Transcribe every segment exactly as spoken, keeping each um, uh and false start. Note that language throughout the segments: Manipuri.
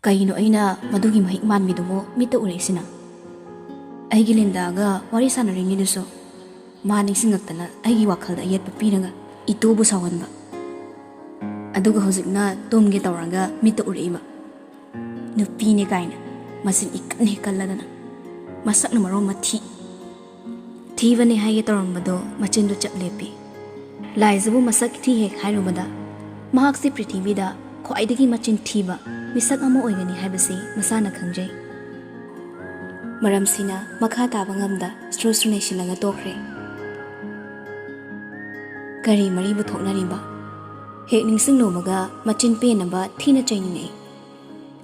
ꯀꯩꯅꯣ ꯑꯩꯅ ꯃꯗꯨꯒꯤ ꯃꯍꯤꯛ ꯃꯥꯟꯕꯤꯗꯨꯕꯨ ꯃꯤꯠꯇ ꯎꯔꯛꯏꯁꯤꯅ? ꯑꯩꯒꯤ ꯂꯤꯟꯗꯥꯒ ꯋꯥꯔꯤ ꯁꯥꯟꯅꯔꯤꯉꯩꯗꯨꯁꯨ ꯃꯥ ꯅꯤꯡꯁꯤꯡꯉꯛꯇꯅ ꯑꯩꯒꯤ ꯋꯥꯈꯜꯗ ꯑꯌꯦꯠꯄ ꯄꯤꯔꯒ ꯏꯇꯨꯕꯨ ꯁꯥꯎꯍꯟꯕ꯫ ꯑꯗꯨꯒ ꯍꯧꯖꯤꯛꯅ ꯇꯨꯝꯒꯦ ꯇꯧꯔꯒ ꯃꯤꯠꯇ ꯎꯔꯛꯏꯕ꯫ ꯅꯨꯄꯤꯅꯦ ꯀꯥꯏꯅ ꯃꯆꯤꯟ ꯏꯀꯟ ꯍꯦꯛ ꯀꯜꯂꯗꯅ꯫ ꯃꯁꯛꯅ ꯃꯔꯣꯟ ꯑꯃ ꯊꯤ꯫ ꯊꯤꯕꯅꯦ ꯍꯥꯏꯒꯦ ꯇꯧꯔꯝꯕꯗꯣ ꯃꯆꯤꯟꯗꯣ ꯆꯞ ꯂꯦꯞꯄꯤ꯫ ꯂꯥꯏꯖꯕꯨ ꯃꯁꯛ ꯊꯤ ꯍꯦꯛ ꯍꯥꯏꯔꯨꯕꯗ ꯃꯍꯥꯛꯁꯤ ꯄ꯭ꯔꯤꯊꯤꯕꯤꯗ ꯈ꯭ꯋꯥꯏꯗꯒꯤ ꯃꯆꯤꯟ ꯊꯤꯕ ꯃꯤꯁꯛ ꯑꯃ ꯑꯣꯏꯒꯅꯤ ꯍꯥꯏꯕꯁꯤ ꯃꯁꯥꯅ ꯈꯪꯖꯩ꯫ ꯃꯔꯝꯁꯤꯅ ꯃꯈꯥ ꯇꯥꯕ ꯉꯝꯗ ꯁ꯭ꯔꯨ ꯁ꯭ꯔꯨ ꯅꯩꯁꯤꯜꯂꯒ ꯇꯣꯛꯈ꯭ꯔꯦ꯫ ꯀꯔꯤ ꯃꯔꯤꯕꯨ ꯊꯣꯛꯅꯔꯤꯕ? ꯍꯦꯛ ꯅꯤꯡꯁꯤꯡꯂꯨꯕꯒ ꯃꯆꯤꯟ ꯄꯦꯟꯅꯕ ꯊꯤꯅ ꯆꯩꯅꯤꯡꯉꯛꯏ꯫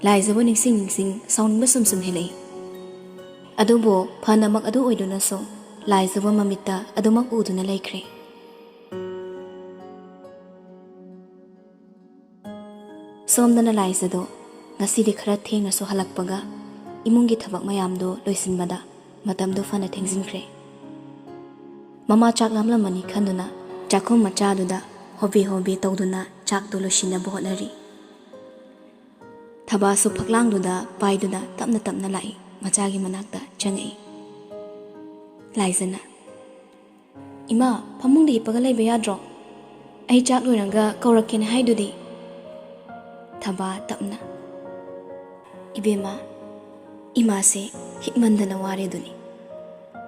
ꯂꯥꯏꯖꯕꯨ ꯅꯤꯡꯁꯤꯡ ꯅꯤꯡꯁꯤꯡ ꯁꯥꯎꯅꯤꯡꯕ ꯁꯨꯝ ꯁꯨꯝ ꯍꯦꯜꯂꯛꯏ꯫ ꯑꯗꯨꯕꯨ ꯐꯅꯃꯛ ꯑꯗꯨ ꯑꯣꯏꯗꯨꯅꯁꯨ ꯂꯥꯏꯖꯕ ꯃꯃꯤꯠꯇ ꯑꯗꯨꯃꯛ ꯎꯗꯨꯅ ꯂꯩꯈ꯭ꯔꯦ꯫ ꯁꯣꯝꯗꯅ ꯂꯥꯏꯖꯗꯣ ꯉꯁꯤꯗꯤ ꯈꯔ ꯊꯦꯡꯅꯁꯨ ꯍꯜꯂꯛꯄꯒ ꯏꯃꯨꯡꯒꯤ ꯊꯕꯛ ꯃꯌꯥꯝꯗꯣ ꯂꯣꯏꯁꯤꯟꯕꯗ ꯃꯇꯝꯗꯣ ꯐꯅ ꯊꯦꯡꯖꯤꯟꯈ꯭ꯔꯦ꯫ ꯃꯃꯥ ꯆꯥꯛ ꯂꯥꯝꯂꯝꯃꯅꯤ ꯈꯟꯗꯨꯅ ꯆꯥꯛꯈꯨꯝ ꯃꯆꯥꯗꯨꯗ ꯍꯣꯕꯦ ꯍꯣꯕꯦ ꯇꯧꯗꯨꯅ ꯆꯥꯛꯇꯨ ꯂꯣꯏꯁꯤꯟꯅꯕ ꯍꯣꯠꯅꯔꯤ꯫ ꯊꯕꯥꯁꯨ ꯐꯛꯂꯥꯡꯗꯨꯗ ꯄꯥꯏꯗꯨꯅ ꯇꯞꯅ ꯇꯞꯅ ꯂꯥꯛꯏ, ꯃꯆꯥꯒꯤ ꯃꯅꯥꯛꯇ ꯆꯪꯉꯛꯏ꯫ ꯂꯥꯏꯖꯅ, "ꯏꯃꯥ, ꯐꯃꯨꯡꯗ ꯍꯤꯞꯄꯒ ꯂꯩꯕ ꯌꯥꯗ꯭ꯔꯣ? ꯑꯩ ꯆꯥꯛ ꯂꯣꯏꯔꯒ ꯀꯧꯔꯛꯀꯦꯅ ꯍꯥꯏꯗꯨꯗꯤ?" ꯊꯕꯥ ꯇꯞꯅ, "ꯏꯕꯦꯝꯃ, ꯏꯃꯥꯁꯦ ꯍꯤꯞꯃꯟꯗꯅ ꯋꯥꯔꯦ ꯑꯗꯨꯅꯤ꯫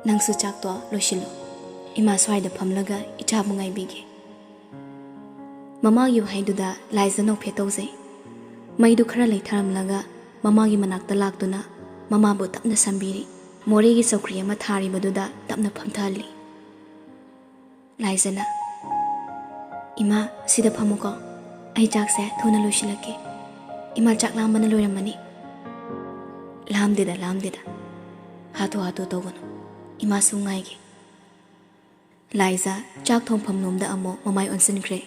ꯅꯪꯁꯨ ꯆꯥꯛꯇꯣ ꯂꯣꯏꯁꯤꯜꯂꯣ꯫ ꯏꯃꯥ ꯁ꯭ꯋꯥꯏꯗ ꯐꯝꯂꯒ ꯏꯆꯥꯕꯨ ꯉꯥꯏꯕꯤꯒꯦ꯫" ꯃꯃꯥꯒꯤ ꯋꯥꯍꯩꯗꯨꯗ ꯂꯥꯏꯖ ꯅꯣꯛꯐꯦꯠ ꯇꯧꯖꯩ꯫ ꯃꯩꯗꯨ ꯈꯔ ꯂꯩꯊꯔꯝꯂꯒ ꯃꯃꯥꯒꯤ ꯃꯅꯥꯛꯇ ꯂꯥꯛꯇꯨꯅ ꯃꯃꯥꯕꯨ ꯇꯞꯅ ꯁꯝꯕꯤꯔꯤ꯫ ꯃꯣꯔꯦꯒꯤ ꯆꯧꯀ꯭ꯔꯤ ꯑꯃ ꯊꯥꯔꯤꯕꯗꯨꯗ ꯇꯞꯅ ꯐꯝꯊꯍꯜꯂꯤ꯫ ꯂꯥꯏꯖꯅ, "ꯏꯃꯥ, ꯁꯤꯗ ꯐꯝꯃꯨꯀꯣ꯫ ꯑꯩ ꯆꯥꯛꯁꯦ ꯊꯨꯅ ꯂꯣꯏꯁꯤꯜꯂꯛꯀꯦ꯫ ꯏꯃꯥ ꯆꯥꯛ ꯂꯥꯝꯕꯅ ꯂꯣꯏꯔꯝꯃꯅꯤ꯫" "ꯂꯥꯝꯗꯦꯗ, ꯂꯥꯝꯗꯦꯗ꯫ ꯍꯥꯊꯨ ꯍꯥꯊꯨ ꯇꯧꯒꯅꯨ꯫ ꯏꯃꯥꯁꯨ ꯉꯥꯏꯒꯦ꯫" ꯂꯥꯏꯖ ꯆꯥꯛ ꯊꯣꯡꯐꯝ ꯂꯣꯝꯗ ꯑꯃꯨꯛ ꯃꯃꯥꯏ ꯑꯣꯟꯁꯤꯟꯈ꯭ꯔꯦ꯫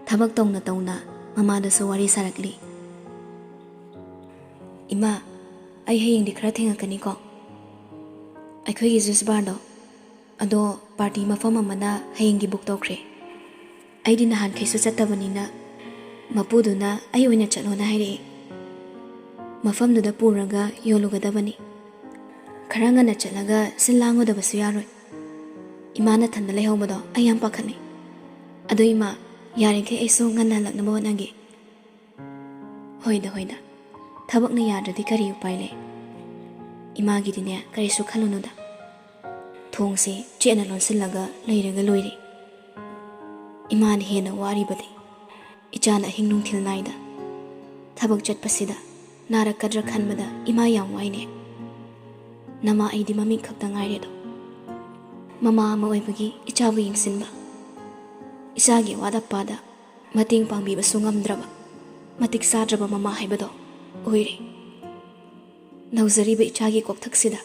ꯊꯕꯛ ꯇꯧꯅ ꯇꯧꯅ ꯃꯃꯥꯗꯁꯨ ꯋꯥꯔꯤ ꯁꯥꯔꯛꯂꯤ꯫ "ꯏꯃꯥ, ꯑꯩ ꯍꯌꯦꯡꯗꯤ ꯈꯔ ꯊꯦꯡꯉꯛꯀꯅꯤꯀꯣ꯫ ꯑꯩꯈꯣꯏꯒꯤ ꯖꯨꯁ ꯕꯥꯔꯗꯣ, ꯑꯗꯣ ꯄꯥꯔꯇꯤ ꯃꯐꯝ ꯑꯃꯅ ꯍꯌꯦꯡꯒꯤ ꯕꯨꯛ ꯇꯧꯈ꯭ꯔꯦ꯫ ꯑꯩꯗꯤ ꯅꯍꯥꯟꯈꯩꯁꯨ ꯆꯠꯇꯕꯅꯤꯅ ꯃꯄꯨꯗꯨꯅ ꯑꯩ ꯑꯣꯏꯅ ꯆꯠꯂꯣꯅ ꯍꯥꯏꯔꯛꯑꯦ꯫ ꯃꯐꯝꯗꯨꯗ ꯄꯨꯔꯒ ꯌꯣꯜꯂꯨꯒꯗꯕꯅꯤ꯫ ꯈꯔ ꯉꯟꯅ ꯆꯠꯂꯒ ꯁꯤꯜ ꯂꯥꯡꯒꯗꯕꯁꯨ ꯌꯥꯔꯣꯏ꯫ ꯏꯃꯥ ꯅꯊꯟꯗ ꯂꯩꯍꯧꯕꯗꯣ ꯑꯩ ꯌꯥꯝ ꯄꯥꯈꯠꯂꯤ꯫ ꯑꯗꯣ ꯏꯃꯥ, ꯌꯥꯔꯤꯈꯩ ꯑꯩꯁꯨ ꯉꯟꯅ ꯍꯜꯂꯛꯅꯕ ꯍꯣꯠꯅꯒꯦ꯫ ꯍꯣꯏꯗ, ꯍꯣꯏꯗ, ꯊꯕꯛꯅ ꯌꯥꯗ꯭ꯔꯗꯤ ꯀꯔꯤ ꯎꯄꯥꯏ ꯂꯩ? ꯏꯃꯥꯒꯤꯗꯤꯅꯦ, ꯀꯔꯤꯁꯨ ꯈꯜꯂꯨꯅꯨꯗ꯫ ꯊꯣꯡꯁꯦ ꯆꯦꯠꯅ ꯂꯣꯟꯁꯤꯜꯂꯒ ꯂꯩꯔꯒ ꯂꯣꯏꯔꯦ꯫ ꯏꯃꯥꯅ ꯍꯦꯟꯅ ꯋꯥꯔꯤꯕꯗꯤ ꯏꯆꯥꯅ ꯑꯍꯤꯡ ꯅꯨꯡꯊꯤꯜ ꯅꯥꯏꯗ ꯊꯕꯛ ꯆꯠꯄꯁꯤꯗ ꯅꯥꯔꯛꯀꯗ꯭ꯔꯥ ꯈꯟꯕꯗ ꯏꯃꯥ ꯌꯥꯝ ꯋꯥꯏꯅꯦ꯫ ꯅꯃꯥ ꯑꯩꯗꯤ ꯃꯃꯤꯡ ꯈꯛꯇ ꯉꯥꯏꯔꯦꯗꯣ꯫ ꯃꯃꯥ ꯑꯃ ꯑꯣꯏꯕꯒꯤ ꯏꯆꯥꯕꯨ ꯌꯦꯡꯁꯤꯟꯕ, ꯏꯆꯥꯒꯤ ꯑꯋꯥꯠ ꯑꯄꯥꯗ ꯃꯇꯦꯡ ꯄꯥꯡꯕꯤꯕꯁꯨ ꯉꯝꯗ꯭ꯔꯕ, ꯃꯇꯤꯛ ꯆꯥꯗ꯭ꯔꯕ ꯃꯃꯥ ꯍꯥꯏꯕꯗꯣ ꯑꯣꯏꯔꯦ꯫ ꯅꯧꯖꯔꯤꯕ ꯏꯆꯥꯒꯤ ꯀꯣꯛꯊꯛꯁꯤꯗ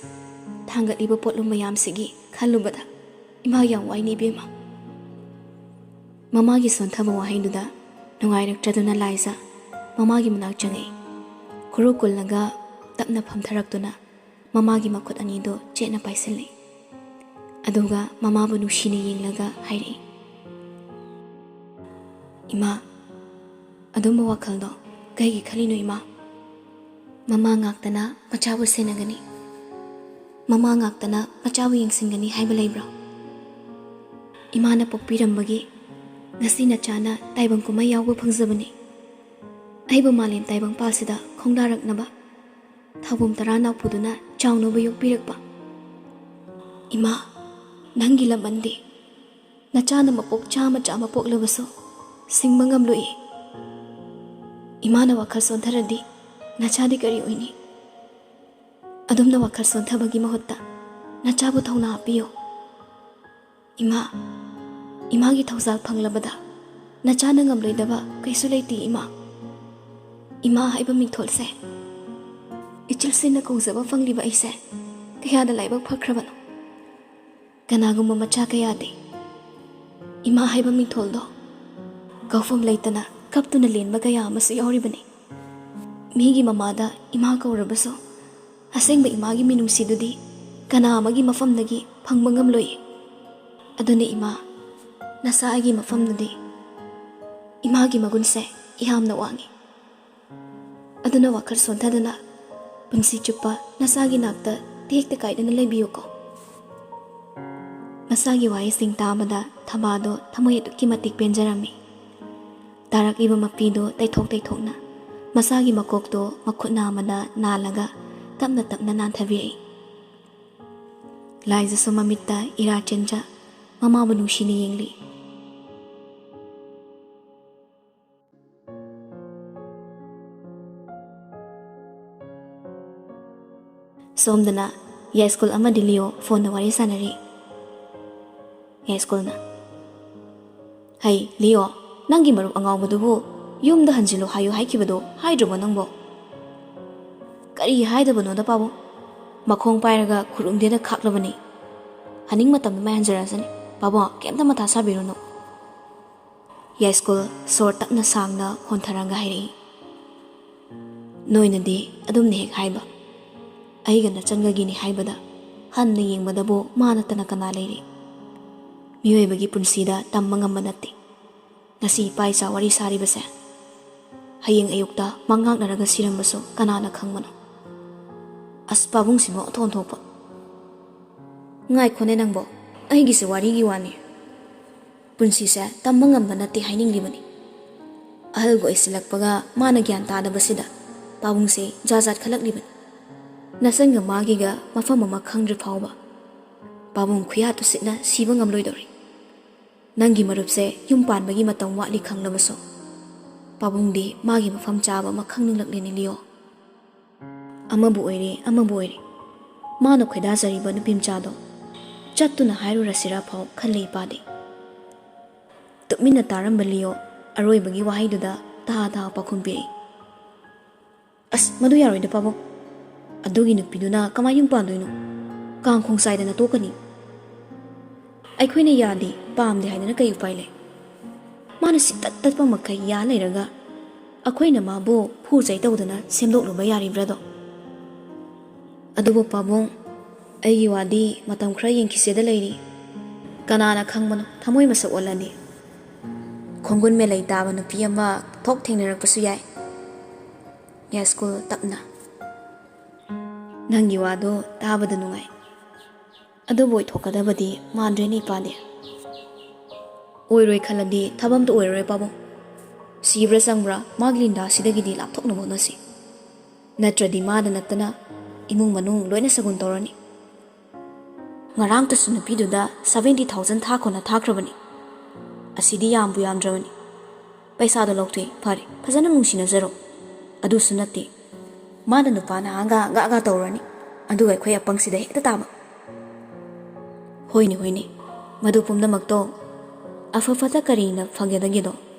ꯊꯥꯡꯒꯠꯂꯤꯕ ꯄꯣꯠꯂꯨꯝ ꯃꯌꯥꯝꯁꯤꯒꯤ ꯈꯜꯂꯨꯕꯗ ꯏꯃꯥ ꯌꯥꯝ ꯋꯥꯏꯅꯦ ꯏꯕꯦꯝꯃ꯫ ꯃꯃꯥꯒꯤ ꯁꯣꯟꯊꯕ ꯋꯥꯍꯩꯗꯨꯗ ꯅꯨꯡꯉꯥꯏꯔꯛꯇ꯭ꯔꯗꯨꯅ ꯂꯥꯏꯖꯥ ꯃꯃꯥꯒꯤ ꯃꯅꯥꯛ ꯆꯪꯉꯛꯏ꯫ ꯈꯨꯔꯨ ꯀꯨꯜꯂꯒ ꯇꯞꯅ ꯐꯝꯊꯔꯛꯇꯨꯅ ꯃꯃꯥꯒꯤ ꯃꯈꯨꯠ ꯑꯅꯤꯗꯨ ꯆꯦꯠꯅ ꯄꯥꯏꯁꯤꯜꯂꯤ꯫ ꯑꯗꯨꯒ ꯃꯃꯥꯕꯨ ꯅꯨꯡꯁꯤꯅ ꯌꯦꯡꯂꯒ ꯍꯥꯏꯔꯛꯏ, "ꯏꯃꯥ, ꯑꯗꯨꯝꯕ ꯋꯥꯈꯜꯗꯣ ꯀꯩꯒꯤ ꯈꯜꯂꯤꯅꯣ ꯏꯃꯥ? ꯃꯃꯥ ꯉꯥꯛꯇꯅ ꯃꯆꯥꯕꯨ ꯁꯦꯟꯅꯒꯅꯤ, ꯃꯃꯥ ꯉꯥꯛꯇꯅ ꯃꯆꯥꯕꯨ ꯌꯦꯡꯁꯤꯟꯒꯅꯤ ꯍꯥꯏꯕ ꯂꯩꯕ꯭ꯔꯣ? ꯏꯃꯥꯅ ꯄꯣꯛꯄꯤꯔꯝꯕꯒꯤ ꯉꯁꯤ ꯅꯆꯥꯅ ꯇꯥꯏꯕꯪ ꯀꯨꯝꯍꯩ ꯌꯥꯎꯕ ꯐꯪꯖꯕꯅꯤ꯫ ꯑꯩꯕꯨ ꯃꯥꯂꯦꯝ ꯇꯥꯏꯕꯪꯄꯥꯜꯁꯤꯗ ꯈꯣꯡꯗꯥꯔꯛꯅꯕ ꯊꯧꯕꯨꯝ ꯇꯔꯥ ꯅꯥꯎꯄꯨꯗꯨꯅ ꯆꯥꯎꯅꯕ ꯌꯣꯛꯄꯤꯔꯛꯄ꯫ ꯏꯃꯥ, ꯅꯪꯒꯤ ꯂꯃꯟꯗꯤ ꯅꯆꯥꯅ ꯃꯄꯣꯛ ꯆꯥꯝꯃ ꯆꯥꯝꯃ ꯄꯣꯛꯂꯕꯁꯨ ꯁꯤꯡꯕ ꯉꯝꯂꯣꯏꯌꯦ꯫ ꯏꯃꯥꯅ ꯋꯥꯈꯜ ꯁꯣꯟꯊꯔꯗꯤ ꯅꯆꯥꯗꯤ ꯀꯔꯤ ꯑꯣꯏꯅꯤ? ꯑꯗꯨꯝꯅ ꯋꯥꯈꯜ ꯁꯣꯟꯊꯕꯒꯤ ꯃꯍꯨꯠꯇ ꯅꯆꯥꯕꯨ ꯊꯧꯅꯥ ꯍꯥꯞꯄꯤꯌꯨ꯫ ꯏꯃꯥ, ꯏꯃꯥꯒꯤ ꯊꯧꯖꯥꯜ ꯐꯪꯂꯕꯗ ꯅꯆꯥꯅ ꯉꯝꯂꯣꯏꯗꯕ ꯀꯩꯁꯨ ꯂꯩꯇꯦ ꯏꯃꯥ꯫ ꯏꯃꯥ ꯍꯥꯏꯕ ꯃꯤꯡꯊꯣꯜꯁꯦ ꯏꯆꯤꯜꯁꯤꯟꯅ ꯀꯧꯖꯕ ꯐꯪꯂꯤꯕ ꯑꯩꯁꯦ ꯀꯌꯥꯗ ꯂꯥꯏꯕꯛ ꯐꯈ꯭ꯔꯕꯅꯣ꯫ ꯀꯅꯥꯒꯨꯝꯕ ꯃꯆꯥ ꯀꯌꯥꯗꯤ ꯏꯃꯥ ꯍꯥꯏꯕ ꯃꯤꯡꯊꯣꯜꯗꯣ ꯀꯧꯐꯝ ꯂꯩꯇꯅ ꯀꯞꯇꯨꯅ ꯂꯦꯟꯕ ꯀꯌꯥ ꯑꯃꯁꯨ ꯌꯥꯎꯔꯤꯕꯅꯤ꯫ ꯃꯤꯒꯤ ꯃꯃꯥꯗ ꯏꯃꯥ ꯀꯧꯔꯕꯁꯨ ꯑꯁꯦꯡꯕ ꯏꯃꯥꯒꯤ ꯃꯤꯅꯨꯡꯁꯤꯗꯨꯗꯤ ꯀꯅꯥ ꯑꯃꯒꯤ ꯃꯐꯝꯗꯒꯤ ꯐꯪꯕ ꯉꯝꯂꯣꯏꯌꯦ꯫ ꯑꯗꯨꯅ ꯏꯃꯥ, ꯅꯁꯥ ꯑꯩꯒꯤ ꯃꯐꯝꯗꯨꯗꯤ ꯏꯃꯥꯒꯤ ꯃꯒꯨꯟꯁꯦ ꯌꯥꯝꯅ ꯋꯥꯡꯉꯤ꯫ ꯑꯗꯨꯅ ꯋꯥꯈꯜ ꯁꯣꯟꯊꯗꯅ ꯄꯨꯟꯁꯤ ꯆꯨꯞꯄ ꯅꯆꯥꯒꯤ ꯅꯥꯛꯇ ꯇꯦꯛꯇ ꯀꯥꯏꯗꯅ ꯂꯩꯕꯤꯌꯨꯀꯣ꯫ ꯃꯆꯥꯒꯤ ꯋꯥꯍꯩꯁꯤꯡ ꯇꯥꯕꯗ ꯊꯕꯥꯗꯣ ꯊꯃꯣꯏ ꯑꯗꯨꯛꯀꯤ ꯃꯇꯤꯛ ꯄꯦꯟꯖꯔꯝꯃꯤ꯫ ꯇꯥꯔꯛꯂꯤꯕ ꯃꯄꯤꯗꯨ ꯇꯩꯊꯣꯛ ꯇꯩꯊꯣꯛꯅ ꯃꯆꯥꯒꯤ ꯃꯀꯣꯛꯇꯨ ꯃꯈꯨꯠꯅ ꯑꯃꯗ ꯅꯥꯜꯂꯒ ꯇꯞꯅ ꯇꯞꯅ ꯅꯥꯟꯊꯕꯤꯔꯛꯏ꯫ ꯂꯥꯏꯖꯁꯨ ꯃꯃꯤꯠꯇ ꯏꯔꯥ ꯆꯦꯟꯖ ꯃꯃꯥꯕꯨ ꯅꯨꯡꯁꯤꯅ ꯌꯦꯡꯂꯤ꯫ ꯁꯣꯝꯗꯅ ꯌꯥꯏꯁ꯭ꯀꯨꯜ ꯑꯃꯗꯤ ꯂꯤꯑꯣ ꯐꯣꯟꯗ ꯋꯥꯔꯤ ꯁꯥꯟꯅꯔꯤ꯫ ꯌꯥꯏꯁ꯭ꯀꯨꯜꯅ, "ꯍꯩ ꯂꯤꯑꯣ, ꯅꯪꯒꯤ ꯃꯔꯨꯞ ꯑꯉꯥꯎꯕꯗꯨꯕꯨ ꯌꯨꯝꯗ ꯍꯟꯖꯤꯜꯂꯨ ꯍꯥꯏꯌꯨ ꯍꯥꯏꯈꯤꯕꯗꯣ ꯍꯥꯏꯗ꯭ꯔꯕꯣ ꯅꯪꯕꯣ?" "ꯀꯔꯤ ꯍꯥꯏꯗꯕꯅꯣꯗ ꯄꯥꯕꯨꯡ, ꯃꯈꯣꯡ ꯄꯥꯏꯔꯒ ꯈꯨꯔꯨꯝꯗꯦꯅ ꯈꯥꯛꯂꯕꯅꯤ꯫ ꯍꯟꯅꯤꯡ ꯃꯇꯝꯗ ꯃꯥꯏ ꯍꯟꯖꯔꯛꯑꯁꯅꯤ꯫ ꯄꯥꯕꯨꯡ, ꯀꯩꯝꯇ ꯃꯊꯥ ꯁꯥꯕꯤꯔꯨꯅꯨ꯫" ꯌꯥꯏꯁ꯭ꯀꯨꯜ ꯁꯣꯔ ꯇꯞꯅ ꯁꯥꯡꯅ ꯍꯣꯟꯊꯔꯒ ꯍꯥꯏꯔꯛꯏ, "ꯅꯣꯏꯅꯗꯤ ꯑꯗꯨꯝꯅ ꯍꯦꯛ ꯍꯥꯏꯕ, ꯑꯩꯒ ꯅꯆꯟꯒꯒꯤꯅꯤ ꯍꯥꯏꯕꯗ ꯍꯟꯅ ꯌꯦꯡꯕꯗꯕꯨ ꯃꯥ ꯅꯠꯇꯅ ꯀꯅꯥ ꯂꯩꯔꯤ? ꯃꯤꯑꯣꯏꯕꯒꯤ ꯄꯨꯟꯁꯤꯗ ꯇꯝꯕ ꯉꯝꯕ ꯅꯠꯇꯦ꯫ ꯉꯁꯤ ꯏꯄꯥ ꯏꯆꯥ ꯋꯥꯔꯤ ꯁꯥꯔꯤꯕꯁꯦ, ꯍꯌꯦꯡ ꯑꯌꯨꯛꯇ ꯃꯪꯉꯥꯛꯅꯔꯒ ꯁꯤꯔꯝꯕꯁꯨ ꯀꯅꯥꯅ ꯈꯪꯕꯅꯣ?" ꯑꯁ, ꯄꯥꯕꯨꯡꯁꯤꯃ ꯑꯣꯟꯊꯣꯛ ꯑꯣꯟꯊꯣꯛꯄ꯫ "ꯉꯥꯏꯈꯣꯅꯦ ꯅꯪꯕꯣ, ꯑꯩꯒꯤꯁꯨ ꯋꯥꯔꯤꯒꯤ ꯋꯥꯅꯤ꯫ ꯄꯨꯟꯁꯤꯁꯦ ꯇꯝꯕ ꯉꯝꯕ ꯅꯠꯇꯦ ꯍꯥꯏꯅꯤꯡꯂꯤꯕꯅꯤ꯫" ꯑꯍꯜꯒ ꯑꯣꯏꯁꯤꯜꯂꯛꯄꯒ ꯃꯥꯅ ꯒ꯭ꯌꯥꯟ ꯇꯥꯗꯕꯁꯤꯗ ꯄꯥꯕꯨꯡꯁꯦ ꯖꯥꯠ ꯖꯥꯠ ꯈꯜꯂꯛꯂꯤꯕꯅꯤ꯫ ꯅꯆꯟꯒ ꯃꯥꯒꯤꯒ ꯃꯐꯝ ꯑꯃ ꯈꯪꯗ꯭ꯔꯤ ꯐꯥꯎꯕ ꯄꯥꯕꯨꯡ ꯈꯨꯌꯥ ꯇꯨꯁꯤꯠꯅ ꯁꯤꯕ ꯉꯝꯂꯣꯏꯗꯧꯔꯤ꯫ ꯅꯪꯒꯤ ꯃꯔꯨꯞꯁꯦ ꯌꯨꯝ ꯄꯥꯟꯕꯒꯤ ꯃꯇꯝ ꯋꯥꯠꯂꯤ ꯈꯪꯂꯕꯁꯨ, ꯄꯥꯕꯨꯡꯗꯤ ꯃꯥꯒꯤ ꯃꯐꯝ ꯆꯥꯕ ꯑꯃ ꯈꯪꯅꯤꯡꯂꯛꯂꯦꯅꯦ ꯂꯤꯑꯣ꯫ ꯑꯃꯕꯨ ꯑꯣꯏꯔꯦ, ꯑꯃꯕꯨ ꯑꯣꯏꯔꯦ, ꯃꯥꯅ ꯈꯣꯏꯗꯥꯖꯔꯤꯕ ꯅꯨꯄꯤ ꯃꯆꯥꯗꯣ ꯆꯠꯇꯨꯅ ꯍꯥꯏꯔꯨꯔꯁꯤꯔ ꯐꯥꯎ ꯈꯜꯂꯦ ꯏꯄꯥꯗꯤ꯫ ꯇꯨꯃꯤꯟꯅ ꯇꯥꯔꯝꯕ ꯂꯤꯑꯣ ꯑꯔꯣꯏꯕꯒꯤ ꯋꯥꯍꯩꯗꯨꯗ ꯇꯍꯥ ꯇꯍꯥ ꯄꯥꯎꯈꯨꯝ ꯄꯤꯔꯛꯏ꯫ "ꯑꯁ, ꯃꯗꯨ ꯌꯥꯔꯣꯏꯗ ꯄꯥꯕꯨꯡ꯫ ꯑꯗꯨꯒꯤ ꯅꯨꯄꯤꯗꯨꯅ ꯀꯃꯥꯏ ꯌꯨꯝ ꯄꯥꯟꯗꯣꯏꯅꯣ? ꯀꯥꯡ ꯈꯣꯡ ꯆꯥꯏꯗꯅ ꯇꯣꯛꯀꯅꯤ꯫ ꯑꯩꯈꯣꯏꯅ ꯌꯥꯗꯦ, ꯄꯥꯝꯗꯦ ꯍꯥꯏꯗꯅ ꯀꯩ ꯎꯄꯥꯏ ꯂꯩ? ꯃꯥꯅ ꯁꯤꯇꯠ ꯇꯠꯄ ꯃꯈꯩ ꯌꯥ ꯂꯩꯔꯒ ꯑꯩꯈꯣꯏꯅ ꯃꯥꯕꯨ ꯐꯨ ꯆꯩ ꯇꯧꯗꯅ ꯁꯦꯝꯗꯣꯛꯂꯨꯕ ꯌꯥꯔꯤꯕ꯭ꯔꯥꯗꯣ? ꯑꯗꯨꯕꯨ ꯄꯥꯕꯨꯡ, ꯑꯩꯒꯤ ꯋꯥꯗꯤ ꯃꯇꯝ ꯈꯔ ꯌꯦꯡꯈꯤꯁꯦꯗ ꯂꯩꯔꯤ꯫ ꯀꯅꯥꯅ ꯈꯪꯕꯅꯣ, ꯊꯃꯣꯏ ꯃꯁꯛ ꯑꯣꯜꯂꯗꯤ꯫ ꯈꯣꯡꯒꯨꯟ ꯃꯦꯂꯩ ꯇꯥꯕ ꯅꯨꯄꯤ ꯑꯃ ꯊꯣꯛ ꯊꯦꯡꯅꯔꯛꯄꯁꯨ ꯌꯥꯏ꯫" ꯌꯥꯏꯁ꯭ꯀꯨꯜ ꯇꯞꯅ꯫ "ꯅꯪꯒꯤ ꯋꯥꯗꯣ ꯇꯥꯕꯗ ꯅꯨꯡꯉꯥꯏ, ꯑꯗꯨꯕꯨ ꯑꯣꯏꯊꯣꯛꯀꯗꯕꯗꯤ ꯃꯥꯟꯗ꯭ꯔꯦꯅꯦ ꯏꯄꯥꯗꯤ꯫ ꯑꯣꯏꯔꯣꯏ ꯈꯜꯂꯗꯤ ꯊꯕꯛ ꯑꯝꯇ ꯑꯣꯏꯔꯔꯣꯏ ꯄꯥꯕꯨꯡ꯫ ꯁꯤꯕ꯭ꯔꯥ ꯆꯪꯕ꯭ꯔꯥ ꯃꯥꯒꯤ ꯂꯤꯟꯗꯥꯁꯤꯗꯒꯤꯗꯤ ꯂꯥꯞꯊꯣꯛꯅꯕ ꯍꯣꯠꯅꯁꯤ꯫ ꯅꯠꯇ꯭ꯔꯗꯤ ꯃꯥꯗ ꯅꯠꯇꯅ ꯏꯃꯨꯡ ꯃꯅꯨꯡ ꯂꯣꯏꯅ ꯁꯒꯨꯟ ꯇꯧꯔꯅꯤ꯫ ꯉꯔꯥꯡꯇꯁꯨ ꯅꯨꯄꯤꯗꯨꯗ seventy thousand ꯊꯥꯈꯣꯅ ꯊꯥꯈ꯭ꯔꯕꯅꯤ꯫ ꯑꯁꯤꯗꯤ ꯌꯥꯝꯕꯨ ꯌꯥꯝꯗ꯭ꯔꯕꯅꯤ꯫ ꯄꯩꯁꯥꯗꯣ ꯂꯧꯊꯣꯛꯑꯦ, ꯐꯔꯦ, ꯐꯖꯅ ꯅꯨꯡꯁꯤꯅꯖꯔꯣ꯫ ꯑꯗꯨꯁꯨ ꯅꯠꯇꯦ, ꯃꯥꯅ ꯅꯨꯄꯥ ꯅꯍꯥꯒ ꯒꯥꯒ ꯇꯧꯔꯅꯤ, ꯑꯗꯨꯒ ꯑꯩꯈꯣꯏ ꯑꯄꯪꯁꯤꯗ ꯍꯦꯛꯇ ꯇꯥꯕ꯫ ꯍꯣꯏꯅꯦ, ꯍꯣꯏꯅꯦ, ꯃꯗꯨ ꯄꯨꯝꯅꯃꯛꯇꯣ ꯑꯐ ꯐꯠꯇ ꯀꯔꯤꯅ ꯐꯒꯗꯒꯦꯗꯣ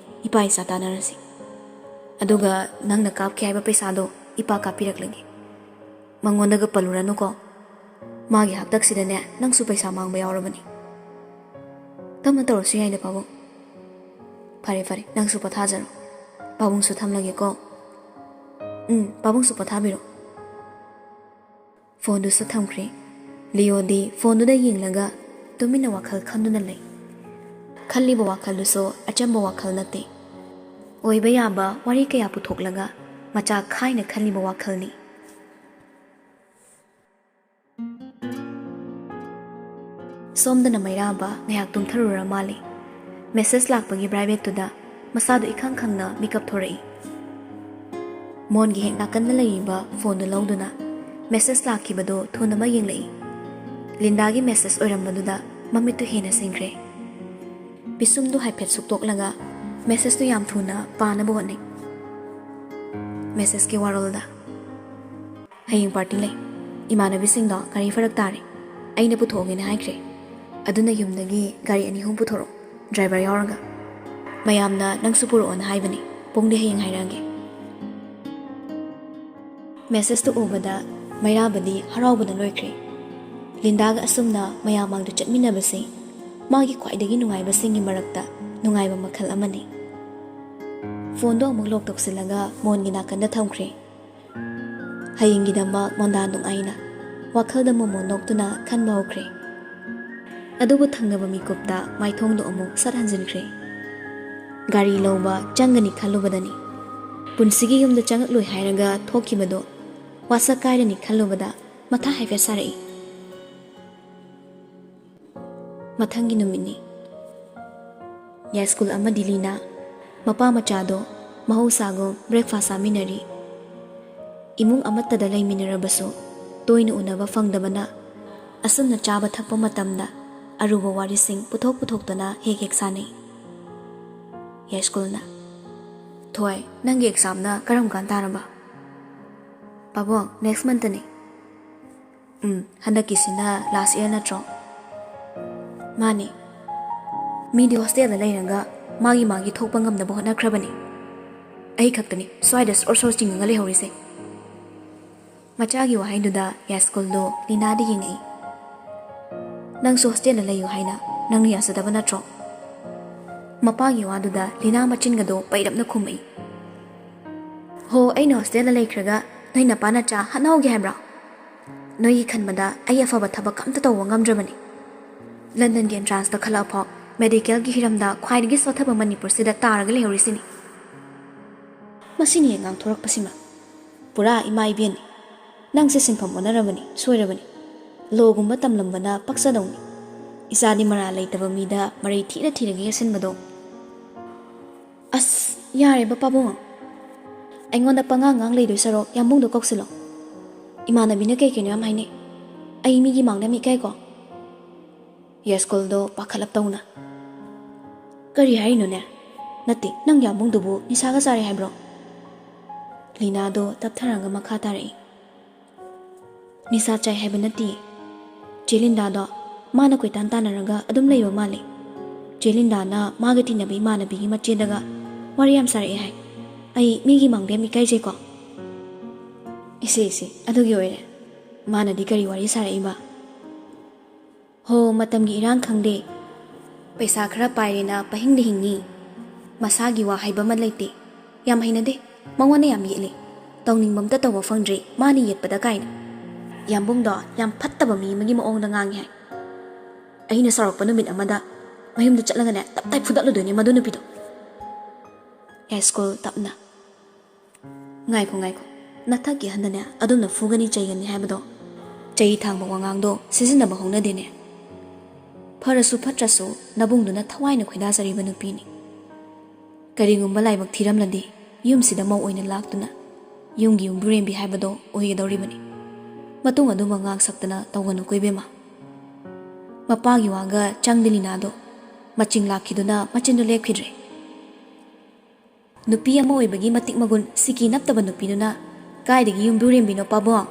ꯏꯄꯥ ꯏꯆꯥ ꯇꯥꯟꯅꯔꯁꯤ꯫ ꯑꯗꯨꯒ ꯅꯪꯅ ꯀꯥꯞꯀꯦ ꯍꯥꯏꯕ ꯄꯩꯁꯥꯗꯣ ꯏꯄꯥ ꯀꯥꯞꯄꯤꯔꯛꯂꯒꯦ꯫ ꯃꯉꯣꯟꯗꯒ ꯄꯜꯂꯨꯔꯅꯨꯀꯣ꯫ ꯃꯥꯒꯤ ꯍꯥꯛꯇꯛꯁꯤꯗꯅꯦ ꯅꯪꯁꯨ ꯄꯩꯁꯥ ꯃꯥꯡꯕ ꯌꯥꯎꯔꯕꯅꯤ꯫ ꯇꯞꯅ ꯇꯧꯔꯁꯨ ꯌꯥꯏꯗ ꯄꯥꯕꯨꯡ꯫ ꯐꯔꯦ, ꯐꯔꯦ, ꯅꯪꯁꯨ ꯄꯣꯊꯥꯖꯔꯣ꯫ ꯄꯥꯕꯨꯡꯁꯨ ꯊꯝꯂꯒꯦꯀꯣ꯫ ꯎꯝ, ꯄꯥꯕꯨꯡꯁꯨ ꯄꯣꯊꯥꯕꯤꯔꯣ꯫ ꯐꯣꯟꯗꯨꯁꯨ ꯊꯝꯈ꯭ꯔꯦ꯫ ꯂꯤꯑꯣꯗꯤ ꯐꯣꯟꯗꯨꯗ ꯌꯦꯡꯂꯒ ꯇꯨꯃꯤꯟꯅ ꯋꯥꯈꯜ ꯈꯟꯗꯨꯅ ꯂꯩ꯫ ꯈꯜꯂꯤꯕ ꯋꯥꯈꯜꯗꯨꯁꯨ ꯑꯆꯝꯕ ꯋꯥꯈꯜ ꯅꯠꯇꯦ꯫ ꯑꯣꯏꯕ ꯌꯥꯕ ꯋꯥꯔꯤ ꯀꯌꯥ ꯄꯨꯊꯣꯛꯂꯒ ꯃꯆꯥ ꯈꯥꯏꯅ ꯈꯜꯂꯤꯕ ꯋꯥꯈꯜꯅꯤ꯫ ꯁꯣꯝꯗꯅ ꯃꯩꯔꯥꯕ ꯉꯥꯏꯍꯥꯛ ꯇꯨꯝꯊꯔꯨꯔ ꯃꯥꯜꯂꯦ꯫ ꯃꯦꯁꯦꯖ ꯂꯥꯛꯄꯒꯤ ꯄ꯭ꯔꯥꯏꯚꯦꯠꯇꯨꯗ ꯃꯁꯥꯗꯨ ꯏꯈꯪ ꯈꯪꯅ ꯃꯤꯀꯞ ꯊꯣꯔꯛꯏ꯫ ꯃꯣꯟꯒꯤ ꯍꯦꯛ ꯅꯥꯀꯟꯗ ꯂꯩꯔꯤꯕ ꯐꯣꯟꯗꯨ ꯂꯧꯗꯨꯅ ꯃꯦꯁꯦꯖ ꯂꯥꯛꯈꯤꯕꯗꯨ ꯊꯨꯅꯃꯛ ꯌꯦꯡꯂꯛꯏ꯫ ꯂꯤꯟꯗꯥꯒꯤ ꯃꯦꯁꯦꯖ ꯑꯣꯏꯔꯝꯕꯗꯨꯗ ꯃꯃꯤꯠꯇꯨ ꯍꯦꯟꯅ ꯁꯤꯡꯈ꯭ꯔꯦ꯫ ꯄꯤꯁꯨꯝꯗꯨ ꯍꯥꯏꯐꯦꯠ ꯁꯨꯛꯇꯣꯛꯂꯒ ꯃꯦꯁꯦꯖꯇꯨ ꯌꯥꯝ ꯊꯨꯅ ꯄꯥꯅꯕ ꯍꯣꯠꯅꯩ꯫ ꯃꯦꯁꯦꯖꯀꯤ ꯋꯥꯔꯣꯜꯗ, "ꯍꯌꯦꯡ ꯄꯥꯔꯇꯤ ꯂꯩ꯫ ꯏꯃꯥꯟꯅꯕꯤꯁꯤꯡꯗꯣ ꯒꯥꯔꯤ ꯐꯔꯛ ꯇꯥꯔꯦ꯫ ꯑꯩꯅ ꯄꯨꯊꯣꯛꯑꯒꯦꯅ ꯍꯥꯏꯈ꯭ꯔꯦ꯫ ꯑꯗꯨꯅ ꯌꯨꯝꯗꯒꯤ ꯒꯥꯔꯤ ꯑꯅꯤ ꯑꯍꯨꯝ ꯄꯨꯊꯣꯔꯛꯑꯣ, ꯗ꯭ꯔꯥꯏꯚꯔ ꯌꯥꯎꯔꯒ꯫ ꯃꯌꯥꯝꯅ ꯅꯪꯁꯨ ꯄꯨꯔꯛꯑꯣꯅ ꯍꯥꯏꯕꯅꯤ꯫ ꯄꯨꯡꯗꯤ ꯍꯌꯦꯡ ꯍꯥꯏꯔꯛꯑꯒꯦ꯫" ꯃꯦꯁꯦꯖꯇꯨ ꯎꯕꯗ ꯃꯩꯔꯥꯕꯗꯤ ꯍꯔꯥꯎꯕꯅ ꯂꯣꯏꯈ꯭ꯔꯦ꯫ ꯂꯤꯟꯗꯥꯒ ꯑꯁꯨꯝꯅ ꯃꯌꯥꯝ ꯃꯥꯡꯗ ꯆꯠꯃꯤꯟꯅꯕꯁꯤ ꯃꯥꯒꯤ ꯈ꯭ꯋꯥꯏꯗꯒꯤ ꯅꯨꯡꯉꯥꯏꯕꯁꯤꯡꯒꯤ ꯃꯔꯛꯇ ꯅꯨꯡꯉꯥꯏꯕ ꯃꯈꯜ ꯑꯃꯅꯤ꯫ ꯐꯣꯟꯗꯣ ꯑꯃꯨꯛ ꯂꯣꯛ ꯇꯧꯁꯤꯜꯂꯒ ꯃꯣꯟꯒꯤ ꯅꯥꯀꯟꯗ ꯊꯝꯈ꯭ꯔꯦ꯫ ꯍꯌꯦꯡꯒꯤꯗꯃꯛ ꯃꯣꯟꯗꯥ ꯅꯨꯡꯉꯥꯏꯅ ꯋꯥꯈꯜꯗ ꯃꯣꯃꯣꯟ ꯅꯣꯛꯇꯨꯅ ꯈꯟꯕ ꯍꯧꯈ꯭ꯔꯦ꯫ ꯑꯗꯨꯕꯨ ꯊꯪꯅꯕ ꯃꯤꯀꯨꯞꯇ ꯃꯥꯏꯊꯣꯡꯗꯨ ꯑꯃꯨꯛ ꯁꯠ ꯍꯟꯖꯤꯟꯈ꯭ꯔꯦ꯫ ꯒꯥꯔꯤ ꯂꯧꯕ ꯆꯪꯒꯅꯤ ꯈꯜꯂꯨꯕꯗꯅꯤ꯫ ꯄꯨꯟꯁꯤꯒꯤ ꯌꯨꯝꯗ ꯆꯪꯉꯛꯂꯣꯏ ꯍꯥꯏꯔꯒ ꯊꯣꯛꯈꯤꯕꯗꯣ ꯋꯥꯁꯛ ꯀꯥꯏꯔꯅꯤ ꯈꯜꯂꯨꯕꯗ ꯃꯊꯥ ꯍꯥꯏꯐꯦꯠ ꯁꯥꯔꯛꯏ꯫ ꯃꯊꯪꯒꯤ ꯅꯨꯃꯤꯠꯅꯤ꯫ ꯌꯥꯏꯁ꯭ꯀꯨꯜ ꯑꯃꯗꯤ ꯂꯤꯅꯥ, ꯃꯄꯥ ꯃꯆꯥꯗꯣ ꯃꯍꯧꯁꯥꯒꯨꯝ breakfast ꯆꯥꯃꯤꯟꯅꯔꯤ꯫ ꯏꯃꯨꯡ ꯑꯃꯠꯇꯗ ꯂꯩꯃꯤꯟꯅꯔꯕꯁꯨ ꯇꯣꯏꯅ ꯎꯅꯕ ꯐꯪꯗꯕꯅ ꯑꯁꯨꯝꯅ ꯆꯥꯕ ꯊꯛꯄ ꯃꯇꯝꯗ ꯑꯔꯨꯕ ꯋꯥꯔꯤꯁꯤꯡ ꯄꯨꯊꯣꯛ ꯄꯨꯊꯣꯛꯇꯨꯅ ꯍꯦꯛ ꯍꯦꯛ ꯁꯥꯟꯅꯩ꯫ ꯌꯥꯏꯁ꯭ꯀꯨꯜꯅ, "ꯊꯣꯏ, ꯅꯪꯒꯤ examꯅ ꯀꯔꯝ ꯀꯥꯟ ꯇꯥꯔꯕ?" "ꯄꯥꯕꯨꯡ, next monthꯅꯤ꯫" "ꯎꯝ, ꯍꯟꯗꯛꯀꯤꯁꯤꯅ last year ꯅꯠꯇ꯭ꯔꯣ?" "ꯃꯥꯅꯤ꯫ ꯃꯤꯗꯤ hostelꯗ ꯂꯩꯔꯒ ꯃꯥꯒꯤ ꯃꯥꯒꯤ ꯊꯣꯛꯄ ꯉꯝꯅꯕ ꯍꯣꯠꯅꯈ꯭ꯔꯕꯅꯤ꯫ ꯑꯩ ꯈꯛꯇꯅꯤ ꯁ꯭ꯋꯥꯏꯗ ꯁꯣꯔ ꯁꯣꯔ ꯆꯤꯡꯉꯒ ꯂꯩꯍꯧꯔꯤꯁꯦ꯫" ꯃꯆꯥꯒꯤ ꯋꯥꯍꯩꯗꯨꯗ ꯌꯥꯏꯁ꯭ꯀꯨꯜꯗꯣ ꯂꯤꯅꯥꯗ ꯌꯦꯡꯉꯛꯏ꯫ "ꯅꯪꯁꯨ hostelꯗ ꯂꯩꯌꯨ ꯍꯥꯏꯅ ꯅꯪꯅ ꯌꯥꯖꯗꯕ ꯅꯠꯇ꯭ꯔꯣ?" ꯃꯄꯥꯒꯤ ꯋꯥꯗꯨꯗ ꯂꯤꯅꯥ ꯃꯆꯤꯟꯒꯗꯣ ꯄꯩꯔꯞꯅ ꯈꯨꯝꯃꯛꯏ꯫ "ꯍꯣ, ꯑꯩꯅ hostelꯗ ꯂꯩꯈ꯭ꯔꯒ ꯅꯣꯏ ꯅꯄꯥ ꯅꯆꯥ ꯍꯥꯠꯅꯍꯧꯒꯦ ꯍꯥꯏꯕ꯭ꯔꯣ? ꯅꯣꯏꯒꯤ ꯈꯟꯕꯗ ꯑꯩ ꯑꯐꯕ ꯊꯕꯛ ꯑꯝꯇ ꯇꯧꯕ ꯉꯝꯗ꯭ꯔꯕꯅꯤ꯫ Londonꯒꯤ entranceꯇ ꯈꯜꯂꯛꯑꯐꯥꯎ medicalꯒꯤ ꯍꯤꯔꯝꯗ ꯈ꯭ꯋꯥꯏꯗꯒꯤ ꯁꯣꯠꯊꯕ ꯃꯅꯤꯄꯨꯔꯁꯤꯗ ꯇꯥꯔꯒ ꯂꯩꯍꯧꯔꯤꯁꯤꯅꯤ꯫" ꯃꯁꯤꯅꯤ ꯉꯥꯡꯊꯣꯔꯛꯄꯁꯤꯃ꯫ ꯄꯨꯔꯥ ꯏꯃꯥ ꯏꯕꯦꯟꯅꯤ꯫ ꯅꯪꯁꯦ ꯁꯤꯟꯐꯝ ꯑꯣꯟꯅꯔꯕꯅꯤ, ꯁꯣꯏꯔꯕꯅꯤ꯫ Lawꯒꯨꯝꯕ ꯇꯝꯂꯝꯕꯅ ꯄꯛꯆꯗꯧꯅꯤ꯫ ꯏꯆꯥꯗꯤ ꯃꯔꯥꯜ ꯂꯩꯇꯕ ꯃꯤꯗ ꯃꯔꯩ ꯊꯤꯔ ꯊꯤꯔꯒ ꯌꯦꯠꯁꯤꯟꯕꯗꯣ꯫ ꯑꯁ, ꯌꯥꯔꯦꯕ ꯄꯥꯕꯨꯡ꯫ ꯑꯩꯉꯣꯟꯗ ꯄꯉꯥꯡ ꯉꯥꯡ ꯂꯩꯗꯣꯏ ꯁꯔꯨꯛ ꯌꯥꯝꯕꯨꯡꯗꯣ ꯀꯧꯁꯤꯜꯂꯣ꯫ ꯏꯃꯥꯟꯅꯕꯤꯅ ꯀꯩ ꯀꯩꯅꯣ ꯌꯥꯝ ꯍꯥꯏꯅꯩ꯫ ꯑꯩ ꯃꯤꯒꯤ ꯃꯥꯡꯗ ꯌꯥꯝ ꯏꯀꯥꯏꯀꯣ꯫ ꯌꯥꯏꯁ꯭ꯀꯨꯜꯗꯣ ꯄꯥꯈꯠꯂꯞ ꯇꯧꯅ꯫ "ꯀꯔꯤ ꯍꯥꯏꯔꯤꯅꯣꯅꯦ? ꯅꯠꯇꯦ, ꯅꯪ ꯌꯥꯝꯕꯨꯡꯗꯨꯕꯨ ꯅꯤꯁꯥꯒ ꯆꯥꯔꯦ ꯍꯥꯏꯕ꯭ꯔꯣ?" ꯂꯤꯅꯥꯗꯣ ꯇꯞꯊꯔꯒ ꯃꯈꯥ ꯇꯥꯔꯛꯏ꯫ "ꯅꯤꯁꯥ ꯆꯥꯏ ꯍꯥꯏꯕ ꯅꯠꯇꯦ꯫ ꯆꯦ ꯂꯤꯟꯗꯥꯗꯣ ꯃꯥꯅ ꯀꯣꯏꯇꯥꯟ ꯇꯥꯟꯅꯔꯒ ꯑꯗꯨꯝ ꯂꯩꯕ ꯃꯥꯜꯂꯦ꯫ ꯆꯦ ꯂꯤꯟꯗꯥꯅ ꯃꯥꯒ ꯇꯤꯟꯅꯕ ꯏꯃꯥꯟꯅꯕꯤꯒꯤ ꯃꯆꯦꯗꯒ ꯋꯥꯔꯤ ꯌꯥꯝ ꯁꯥꯔꯛꯑꯦ ꯍꯥꯏ꯫ ꯑꯩ ꯃꯤꯒꯤ ꯃꯥꯡꯗ ꯌꯥꯝ ꯏꯀꯥꯏꯖꯩꯀꯣ꯫" "ꯏꯁꯦ, ꯏꯁꯦ, ꯑꯗꯨꯒꯤ ꯑꯣꯏꯔꯦ꯫ ꯃꯥꯅꯗꯤ ꯀꯔꯤ ꯋꯥꯔꯤ ꯁꯥꯔꯛꯏꯕ?" "ꯍꯣ, ꯃꯇꯝꯒꯤ ꯏꯔꯥꯡ ꯈꯪꯗꯦ꯫ ꯄꯩꯁꯥ ꯈꯔ ꯄꯥꯏꯔꯦꯅ ꯄꯍꯤꯡꯗ ꯍꯤꯡꯉꯤ꯫ ꯃꯁꯥꯒꯤ ꯋꯥ ꯍꯥꯏꯕ ꯑꯃ ꯂꯩꯇꯦ꯫ ꯌꯥꯝ ꯍꯩꯅꯗꯦ꯫ ꯃꯉꯣꯟꯗ ꯌꯥꯝ ꯌꯦꯠꯂꯦ꯫ ꯇꯧꯅꯤꯡꯕ ꯑꯝꯇ ꯇꯧꯕ ꯐꯪꯗ꯭ꯔꯦ, ꯃꯥꯅ ꯌꯦꯠꯄꯗ ꯀꯥꯏꯅ꯫" "ꯌꯥꯝꯕꯨꯡꯗꯣ ꯌꯥꯝ ꯐꯠꯇꯕ ꯃꯤ ꯑꯃꯒꯤ ꯃꯑꯣꯡꯗ ꯉꯥꯡꯉꯤ ꯍꯥꯏ꯫ ꯑꯩꯅ ꯁꯥꯎꯔꯛꯄ ꯅꯨꯃꯤꯠ ꯑꯃꯗ ꯃꯌꯨꯝꯗ ꯆꯠꯂꯒꯅꯦ ꯇꯞ ꯇꯥꯏ ꯐꯨꯗꯠꯂꯨꯗꯣꯏꯅꯦ ꯃꯗꯨ ꯅꯨꯄꯤꯗꯣ꯫" ꯌꯥꯏꯁ꯭ꯀꯨꯜ ꯇꯞꯅ꯫ ꯉꯥꯏꯈꯣ, ꯉꯥꯏꯈꯣ꯫ ꯅꯊꯛꯀꯤ ꯑꯍꯟꯗꯅꯦ ꯑꯗꯨꯝꯅ ꯐꯨꯒꯅꯤ ꯆꯩꯒꯅꯤ ꯍꯥꯏꯕꯗꯣ, ꯆꯩ ꯊꯥꯡꯕ ꯋꯥꯉꯥꯡꯗꯣ ꯁꯤꯖꯤꯟꯅꯕ ꯍꯧꯅꯗꯦꯅꯦ꯫ ꯐꯔꯁꯨ ꯐꯠꯇ꯭ꯔꯁꯨ ꯅꯕꯨꯡꯗꯨꯅ ꯊꯋꯥꯏꯅ ꯈꯣꯏꯗꯥꯖꯔꯤꯕ ꯅꯨꯄꯤꯅꯤ꯫ ꯀꯔꯤꯒꯨꯝꯕ ꯂꯥꯏꯕꯛ ꯊꯤꯔꯝꯂꯗꯤ ꯌꯨꯝꯁꯤꯗ ꯃꯧ ꯑꯣꯏꯅ ꯂꯥꯛꯇꯨꯅ ꯌꯨꯝꯒꯤ ꯌꯨꯝꯕꯨꯔꯦꯝꯕꯤ ꯍꯥꯏꯕꯗꯣ ꯑꯣꯏꯒꯗꯧꯔꯤꯕꯅꯤ꯫ ꯃꯇꯨꯡ ꯑꯗꯨꯃꯛ ꯉꯥꯡ ꯁꯛꯇꯅ ꯇꯧꯒꯅꯨꯀꯣ ꯏꯕꯦꯝꯃ꯫ ꯃꯄꯥꯒꯤ ꯋꯥꯒ ꯆꯪꯗꯦ ꯂꯤꯅꯥꯗꯣ꯫ ꯃꯆꯤꯡ ꯂꯥꯛꯈꯤꯗꯨꯅ ꯃꯆꯤꯟꯗꯨ ꯂꯦꯞꯈꯤꯗ꯭ꯔꯦ꯫ ꯅꯨꯄꯤ ꯑꯃ ꯑꯣꯏꯕꯒꯤ ꯃꯇꯤꯛ ꯃꯒꯨꯟ ꯁꯤꯀꯤ ꯅꯞꯇꯕ ꯅꯨꯄꯤꯗꯨꯅ ꯀꯥꯏꯗꯒꯤ ꯌꯨꯝꯕꯨꯔꯦꯝꯕꯤꯅꯣ ꯄꯥꯕꯨꯡ?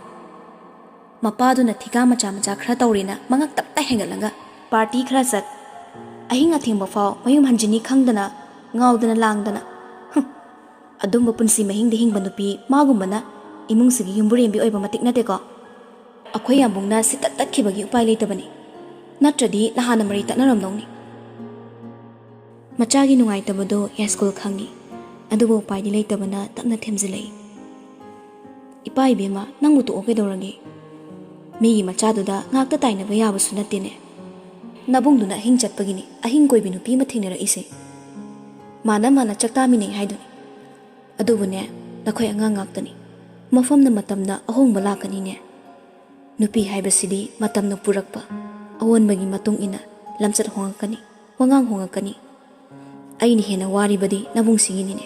ꯃꯄꯥꯗꯨꯅ ꯊꯤꯀꯥ ꯃꯆꯥ ꯃꯆꯥ ꯈꯔ ꯇꯧꯔꯦꯅ ꯃꯉꯛ ꯇꯞꯇ ꯍꯦꯟꯒꯠꯂꯒ ꯄꯥꯔꯇꯤ ꯈꯔ ꯆꯠ, ꯑꯍꯤꯡ ꯑꯊꯦꯡꯕ ꯐꯥꯎ ꯃꯌꯨꯝ ꯍꯟꯖꯤꯟꯅꯤ ꯈꯪꯗꯅ ꯉꯥꯎꯗꯅ ꯂꯥꯡꯗꯅ꯫ ꯍꯨꯝ, ꯑꯗꯨꯝꯕ ꯄꯨꯟꯁꯤ ꯃꯍꯤꯡꯗ ꯍꯤꯡꯕ ꯅꯨꯄꯤ ꯃꯥꯒꯨꯝꯕꯅ ꯏꯃꯨꯡꯁꯤꯒꯤ ꯌꯨꯝꯕꯨꯔꯦꯝꯕꯤ ꯑꯣꯏꯕ ꯃꯇꯤꯛ ꯅꯠꯇꯦꯀꯣ꯫ ꯑꯩꯈꯣꯏ ꯌꯥꯝꯕꯨꯡꯅ ꯁꯤꯠꯇ ꯇꯠꯈꯤꯕꯒꯤ ꯎꯄꯥꯏ ꯂꯩꯇꯕꯅꯤ, ꯅꯠꯇ꯭ꯔꯗꯤ ꯅꯍꯥꯟꯅ ꯃꯔꯤ ꯇꯠꯅꯔꯝꯗꯧꯅꯤ꯫ ꯃꯆꯥꯒꯤ ꯅꯨꯡꯉꯥꯏꯇꯕꯗꯣ ꯌꯥꯏꯁ꯭ꯀꯨꯜ ꯈꯪꯏ, ꯑꯗꯨꯕꯨ ꯎꯄꯥꯏꯗꯤ ꯂꯩꯇꯕꯅ ꯇꯞꯅ ꯊꯦꯝꯖꯤꯜꯂꯛꯏ꯫ "ꯏꯄꯥ ꯏꯕꯦꯝꯃ, ꯅꯪꯕꯨ ꯇꯣꯛꯑꯣ ꯀꯩꯗꯧꯔꯒꯦ? ꯃꯤꯒꯤ ꯃꯆꯥꯗꯨꯗ ꯉꯥꯛꯇ ꯇꯥꯏꯅꯕ ꯌꯥꯕꯁꯨ ꯅꯠꯇꯦꯅꯦ꯫ ꯅꯕꯨꯡꯗꯨꯅ ꯑꯍꯤꯡ ꯆꯠꯄꯒꯤꯅꯤ ꯑꯍꯤꯡ ꯀꯣꯏꯕꯤ ꯅꯨꯄꯤ ꯑꯃ ꯊꯦꯡꯅꯔꯛꯏꯁꯦ꯫ ꯃꯥꯅ ꯃꯥꯅ ꯆꯥꯛ ꯇꯥꯃꯤꯟꯅꯩ ꯍꯥꯏꯗꯨꯅꯤ꯫ ꯑꯗꯨꯕꯨꯅꯦ, ꯅꯈꯣꯏ ꯑꯉꯥꯡ ꯉꯥꯛꯇꯅꯤ꯫ ꯃꯐꯝꯅ ꯃꯇꯝꯅ ꯑꯍꯣꯡꯕ ꯂꯥꯛꯀꯅꯤꯅꯦ꯫ ꯅꯨꯄꯤ ꯍꯥꯏꯕꯁꯤꯗꯤ ꯃꯇꯝꯅ ꯄꯨꯔꯛꯄ ꯑꯑꯣꯟꯕꯒꯤ ꯃꯇꯨꯡ ꯏꯟꯅ ꯂꯝꯆꯠ ꯍꯣꯡꯉꯛꯀꯅꯤ, ꯋꯥꯉꯥꯡ ꯍꯣꯡꯉꯛꯀꯅꯤ꯫ ꯑꯩꯅ ꯍꯦꯟꯅ ꯋꯥꯔꯤꯕꯗꯤ ꯅꯕꯨꯡꯁꯤꯒꯤꯅꯤꯅꯦ꯫